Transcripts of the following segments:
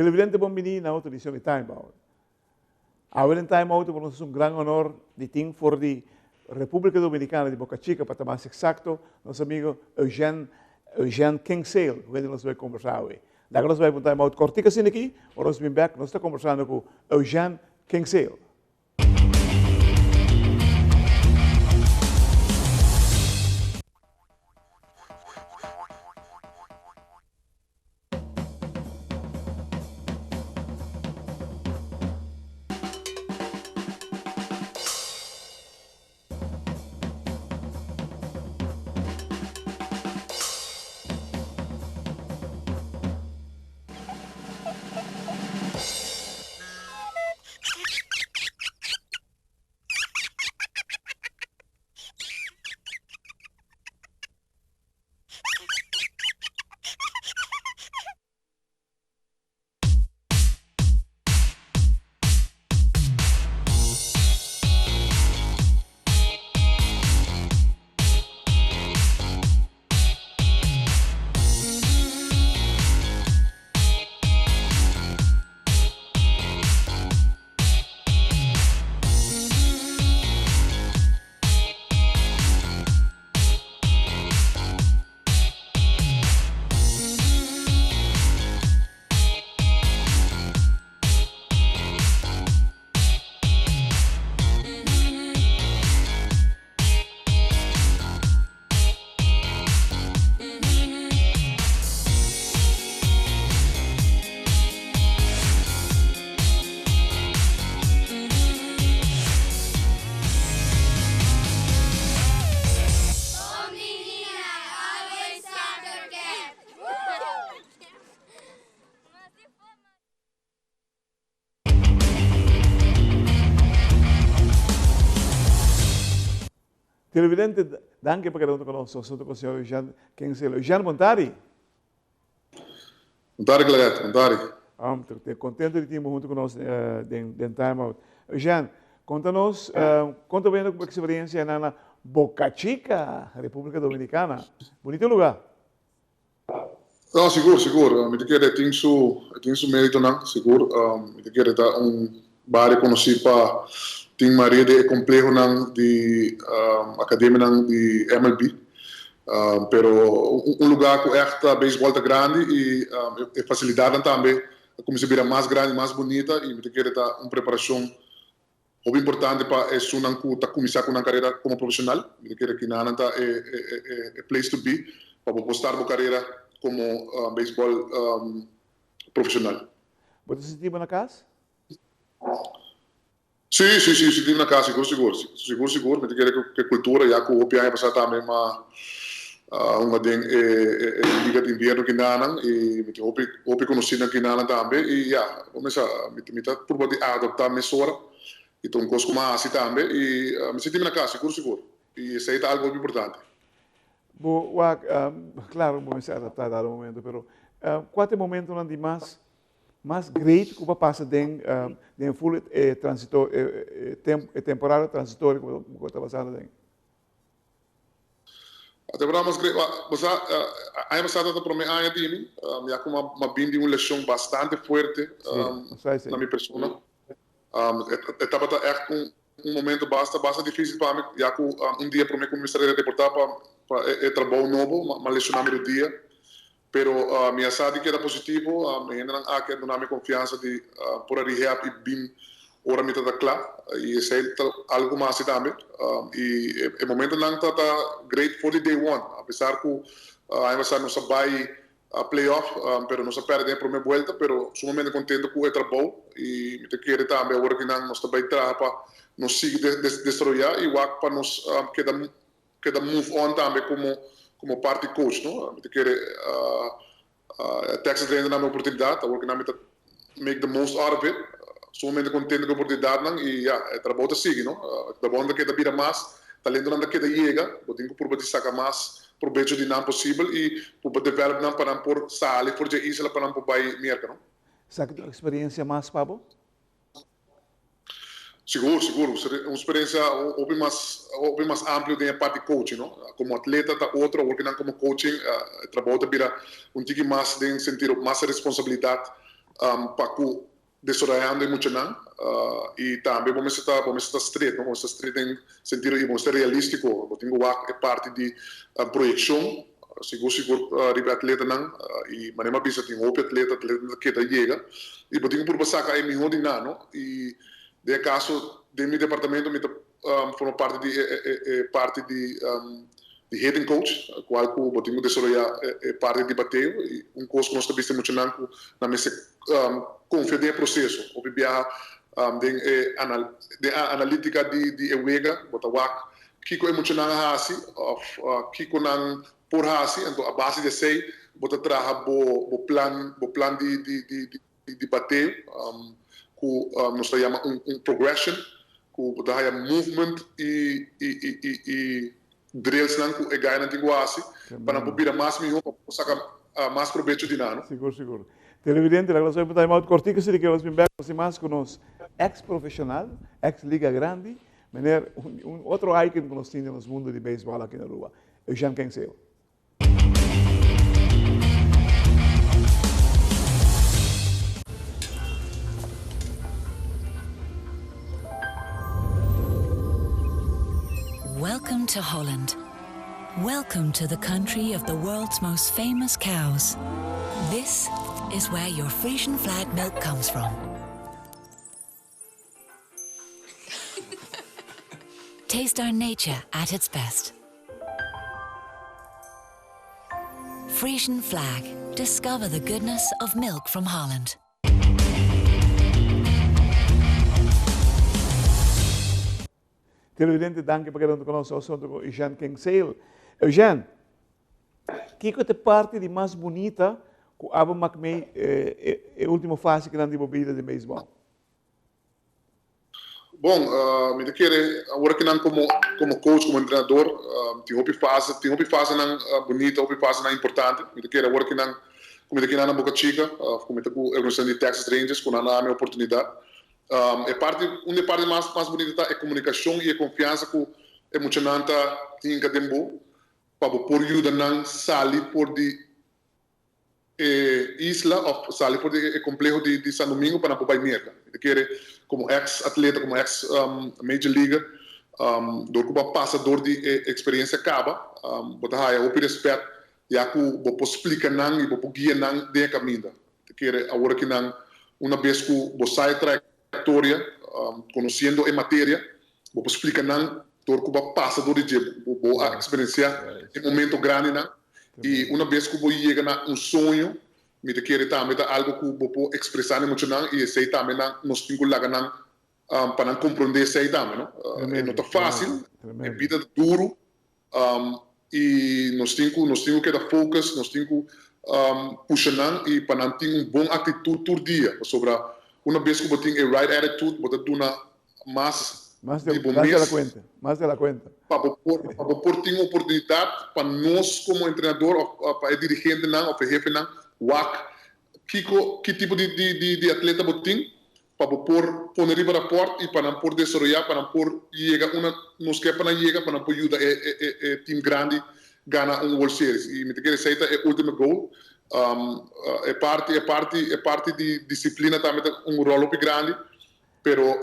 Televidente bon bini na otro edicion di Time Out. Awe den Time Out pa nos es un gran honor di tin for di Republica Dominicana di Boca Chica pa ta mas exacto nos amigo Eugene Eugene Kingsale cu kende nos bay conversa awe. Laga nos bay pa un Time Out cortico asina aki, ora nos bin bek nos ta conversando cu Eugene Kingsale. Televidente, danki pa keda huntu ku nos. Nos huntu ku señor Eugène Kingsale. Eugène, bon tardi. Bon tardi, Claret. Bon tardi. Um, te contento di tin bo huntu ku nos den, den Time Out. Eugène, konta nos, konta bo ku experiencia na na Boca Chica, República Dominicana. Bonito lugar. No, sigur, sigur. Mi ta kere e tin su, e tin su meritonan, sigur. Mi ta kere ta un bario konosí pa tin mayoria di e komplehonan di akademianan di MLB. Pero un lugá ku ègt beisbòl ta grandi i e fasilidatnan tambe a kuminsá bira mas grandi, mas bunita i mi ta kere ta un preparashon hopi importante pa esunnan ku ta kuminsá ku nan karera komo profeshonal. Mi ta kere kinanan ta e e place to be pa bo por start bo karera komo beisbòl profeshonal. Bo ta sinti bo na kas? Sí, sí, sí, sinti mi na kas sigur sigur. Sigur sigur. Mi ta kere ku e kultura ya ku hopi aña pasá tambe m'a hunga den e liga di invierno kinanan i mi tin hopi hopi konosínan kinanan tambe i ya bo mester mi ta purba di adoptá mesora i ta un kos ku mi a hasi tambe i mi sinti mi na kas sigur sigur i esei ta algu hopi importante. Bo wak klaro bo mester adaptá dado momento pero kua ta e momentonan di mas mas great ku bo a pasa den den ful e transito e temporada transitorio ku bo ta pasando aden? A temporada mas great, bo sa, aña pasá tabata promé aña di mi, ya ku m'a bin di un leshon bastante fuerte na mi persona. E tabata ègt un momento basta, basta difísil pa mi, ya ku un dia promé ku mi mester a reportá pa e trabou nobo, m'a leshoná mi rudia. Pero mi a sa di keda positivo, e hendenan aki a duna mi konfiansa di por a rehab i bin ora mi ta ta kla i esei ta algu ku mi a hasi tambe. I e momentonan ta ta great for di day one, apesar ku aña pasá nos a bai playoff pero nos a pèrdè den e promé buelta, pero sumamente kontento ku e trabou i mi ta kere tambe awor aki nan nos ta bai traha pa nos sigui desaroyá i wak pa nos keda keda move on tambe como como parti coach no. Mi ta kere Texas Rangers nan mi oportunidad awor cu nan mi ta make the most out of it. Sumamente contento cu e oportunidadnan y ya e trabou ta sigui no. E trabounan ta keda bira mas, talentonan ta keda yega, bo tin cu purba di saca mas probecho di nan posibel y purba develop nan pa nan por sali for dje isla pa nan por bay Merca no. Esaki ta un experiencia mas pa bo? Sigur, sigur. Un experiencia hopi mas, hopi mas amplio den e parti coaching, no. Como atleta ta otro, awor cu nan como coaching, e trabou ta bira un tiki mas den sentido mas responsabilidad. pa ku desaroyando e muchanan y tambe bo mester ta bo mester ta stret no bo mester ta stret den sentido y bo mester ta realistico bo tin cu wak e parti di proyeccion sigur sigur riba e atletanan y manera mi a bisa tin hopi atleta atletanan ta keda yega y bo tin cu purba saca e miho di nan no y den e caso den mi departamento mi ta forma parti di e parti di di hitting coach cual cu bo tin cu desaroya e parti di bateo y un cos cu nos ta bisa e muchanan cu nan mester confia den e proceso. Hopi biaha den e den a analitica di di e wega bo ta wak kico e muchanan a haci of kico nan por haci anto a base di esey bo ta traha bo bo plan bo plan di di di di bateo cu nos ta yama un un progression cu bo ta haya movement y y y y drillsnan cu e gainan tin cu haci pa nan por bira mas miho pa por saca mas probecho di nan. Sigur sigur. Televidente laga nos oye un time out cortico si di kere nos bin bek nos tin mas cu nos ex profesional, ex liga grandi, meneer un otro icon cu nos tin den nos mundo di baseball aki na Aruba, Eugene Kenseo. Welcome to Holland. Welcome to the country of the world's most famous cows. This is where your Frisian flag milk comes from. Taste our nature at its best. Frisian flag. Discover the goodness of milk from Holland. Televidente, danki pa keda huntu ku nos. Nos huntu ku Eugène Kingsale. Eugène, kiko ta e parti di mas bunita ku abo mak mei e ultimo fase kinan di bo bida den beisbòl? Bon, mi ta kere awor akinan komo komo coach, komo entrenador, tin hopi fase, tin hopi fasenan bunita, hopi fasenan importante. Mi ta kere awor akinan ku mi ta kina na Boca Chica, òf ku mi ta ku e organisacion di Texas Rangers ku nan a dami e oportunidat. E parti, un di e parti mas mas bunita ta e komunikashon i e konfiansa ku e muchanan ta hinka den bo pa bo por yuda nan sali for di e isla of sali for di e compleho di di San Domingo pa nan por bay Merca. Mi ta kere como ex atleta, como ex major leaguer, dor cu bo a pasa dor di e experiencia caba, bo ta haya hopi respet ya cu bo por splica nan y bo por guia nan den e caminda. Mi ta kere awor aki nan una bes cu bo sa e trayectoria, conociendo e materia, bo por splica nan dor cu bo a pasa dor di dje, bo a experiencia e momento grandinan. I una bes ku bo yega na un soño, mi ta kere tambe ta algu ku bo por ekspresá na e muchanan i esei tambe nan nos tin ku laga nan pa nan komprondé esei tambe, no. E no ta fásil, e bida ta duru i nos tin ku nos tin ku keda focus, nos tin ku pusha nan i pa nan tin un bon aktitut tur dia, pasobra una bes ku bo tin e right attitude bo ta duna mas Mas di de, bo mas de la mes cuenta, mas de la cuenta. pa bo por pa bo por tin oportunidat pa nos komo entrenador òf pa e dirigentenan òf e hefenan wak kiko ki tipo di di di di atleta bo tin pa bo por pone riba rapòrt i pa nan por desaroyá pa nan por yega unda nos ke pa nan yega pa nan por yuda e e e e team grandi gana un World Series i mi ta kere esei ta e ultimo goal. E parti e parti e parti di disiplina tambe ta un ròl hopi grandi. Pero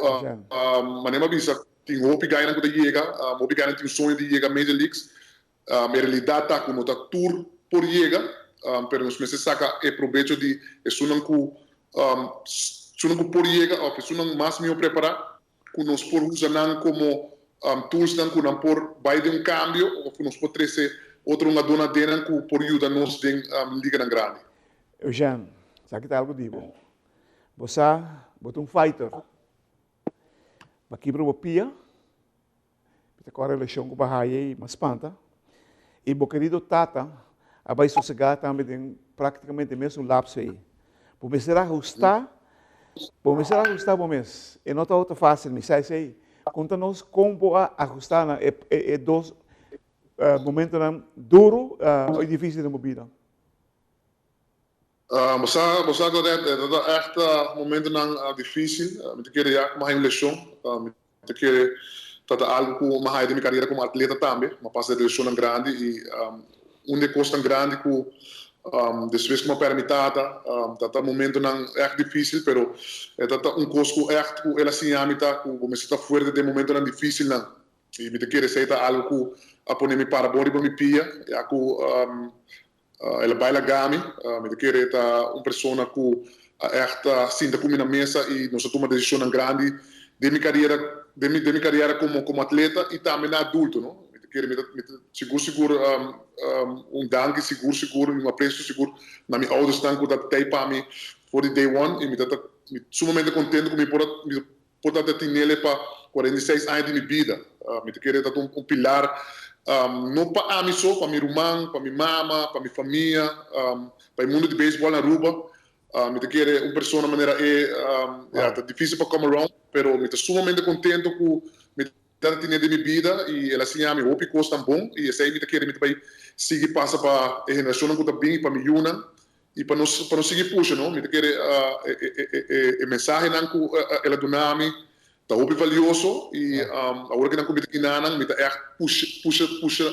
manera mi a bisa, tin hopi gainan ku ta yega, hopi gainan tin un soño di yega Major Leagues. E realidat ta ku no ta tur por yega, pero nos mester saka e probecho di esunnan ku esunnan ku por yega òf esunnan mas mihó prepará, ku nos por usa nan komo toolsnan ku nan por bai den un kambio òf ku nos por trese otro hungadónan aden nan ku por yuda nos den liganan grandi. Eugène, esaki ta algu di bo. Bo sa, bo ta un fighter. Bo a kibra bo pia, mi ta kòrda e leshon ku bo a haya ei, mi a spanta. I bo kerido tata a bai sosegá tambe den práktikamente e mesun lapso ei. Bo mester ahustá, bo mester ahustá bo mes. E no tabata fásil, mi sa esei. Konta nos kon bo a ahustá na e e dos momentonan duru i difísil den bo bida. Bo sa, bo sa Claudette, e ta echt momentonan dificil. Mi ta kere ya cu mi a haya un lesion. Mi ta kere ta ta algo cu mi a haya den mi carera como atleta tambe. Mi a pasa den lesionnan grandi y un di e cosnan grandi cu Despues ku mi a pèrdè mi tata, ta ta momentonan ègt difísil, pero e ta ta un kos ku ègt ku el a siña mi ta ku bo mester ta fuerte den momentonan difísilnan. I mi ta kere esei ta algu ku a pone mi para bon riba mi pia, ya ku el a bai laga mi. Mi ta kere ta un persona ku a ègt sinta ku mi na mesa i nos a tuma desishonnan grandi den mi kariera, den mi den mi kariera komo komo atleta i tambe na adulto, no. Mi ta kere mi ta mi ta sigur sigur un danki sigur sigur i un apresio sigur na mi oudersnan ku ta tei pa mi for di day one i mi ta ta sumamente kontento ku mi por a mi por ta ta tinele pa 46 aña di mi bida. Mi ta kere ta ta un pilar no pa ami so, pa mi ruman, pa mi mama, pa mi famia, pa e mundo di beisbòl na Aruba. Mi ta kere un persona manera e, ya, ta dificil pa come around, pero mi ta sumamente contento cu mi ta tene den mi bida y el a siña mi hopi cosnan bon y esey mi ta kere mi ta bay sigui pasa pa e generacionnan cu ta bin y pa mi yunan y pa nos pa nos sigui pusha, no. Mi ta kere e mensahenan cu el a duna mi ta hopi valioso y awor cu nan cu mi ta ginanan mi ta echt pusha pusha pusha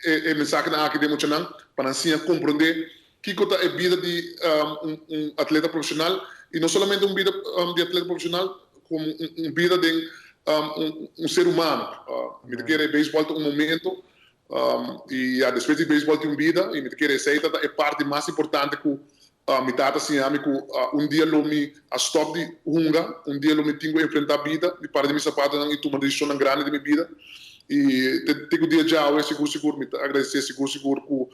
E mensahenan aki den muchanan pa nan siña komprondé kiko ta e bida di un atleta profeshonal i no solamente un bida di atleta profeshonal komo un bida den un ser humano. Mi ta kere beisbòl ta un momento i ya despues di beisbòl tin un bida i mi ta kere esei ta e parti mas importante ku mi tata siña mi ku un dia lo mi a stòp di hunga, un dia lo mi tin ku enfrentá bida, mi para di mi sapatonan i tuma desishonnan grandi den mi bida. I te te ku dia djawe sigur sigur mi ta agradesé sigur sigur ku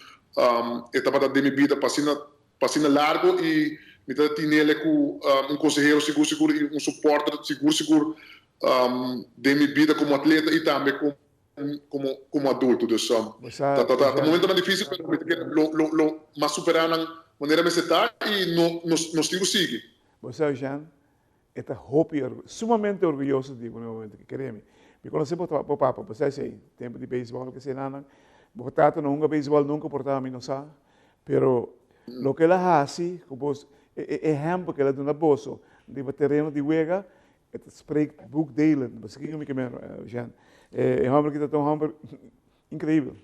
e tabata den mi bida pa asina pa asina largo i mi ta tinele ku un konsehero sigur sigur i un supòrter sigur sigur den mi bida komo atleta i tambe komo como como adulto dus ta ta ta momentonan dificil pero mi ta kere lo lo lo mas supera nan manera mester ta y no nos nos tin cu sigui. Bo sa Jean, e ta hopi sumamente orguyoso di bo na e momento aki, kere mi. Mi conoce bo bo papa, bo sa esey, tempo di baseball ke esey-nan, bo tata no hunga baseball nunca por ta mi no sa, pero loke el a haci cu bo, e ehempel ke el a duna boso riba tereno di wega, E ta spreekt boekdelen. Bo sa kiko mi ke men, Jean? E homber aki ta un homber increibel.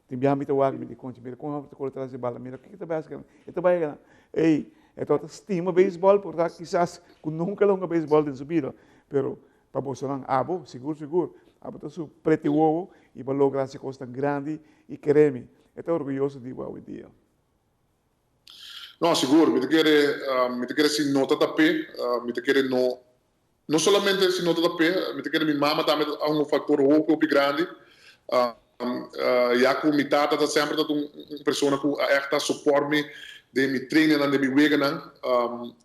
Tin biaha mi ta wak, mi di, Conchi, mira kon e homber ta kore tras di bala, mira kiko ta bai hasi. E ta bai gana. Ey, e tabata stima beisbòl, por ta kisas ku nunka el a hunga beisbòl den su bida. Pero pa bosonan, abo, sigur sigur, abo ta su preti wowo i bo a logra hasi kosnan grandi i kere mi, e ta orguyoso di bo awendia. No, sigur. Mi ta kere, mi ta kere si no ta ta p'e, mi ta kere no, no solamente si no ta ta p'e, mi ta kere mi mama tambe ta un factor hopi, hopi grandi. Ya cu mi tata ta semper ta un persona cu a echt a support mi den mi trainingnan, den mi weganan.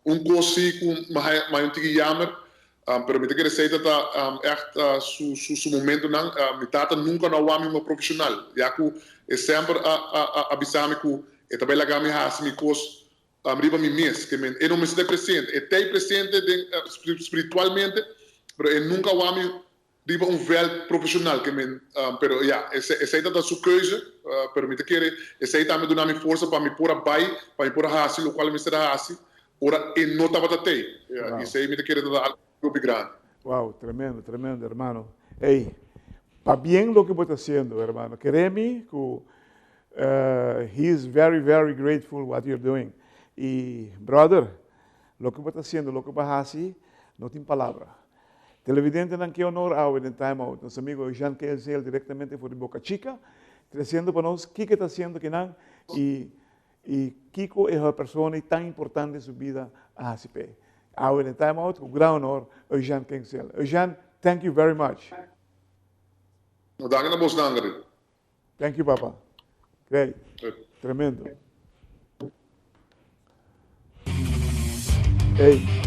Un cos si cu mi haya, mi haya un tiki jammer, pero mi ta kere esey ta ta echt su, su, su momentonan. Mi tata nunca no a wak mi como profesional, ya cu e semper a, a, a bisa mi cu E ta bai laga mi hasi mi kos riba mi mes, ke men e no mester ta presente. E ta ei presente den spiritualmente, pero e nunka a wak mi riba un vèlt profeshonal, ke men, pero ya, esei ta ta su keuze, pero mi ta kere esei tambe duna mi forsa pa mi por a bai, pa mi por a hasi lokual mi mester a hasi ora e no tabata t'ei. I esei mi ta kere ta ta algu hopi grandi. Wow, tremendo, tremendo hermano. Ey, pabien loke bo ta haciendo hermano. Kere mi ku He is very very grateful what you're doing y brother loke bo ta haciendo loke bo a haci no tin palabra. Televidentenan ke honor awe den Time Out nos amigo Jean Kelseel directamente for di Boca Chica treciendo pa nos kiko e ta haciendo kinan y y kiko e persona y tan importante den su bida a haci p'e. Awe den Time Out cu gran honor Eugène Kenseel. Eugène thank you very much. No danki na bosnan Gary. Thank you papa. Great. Tremendo. Hey.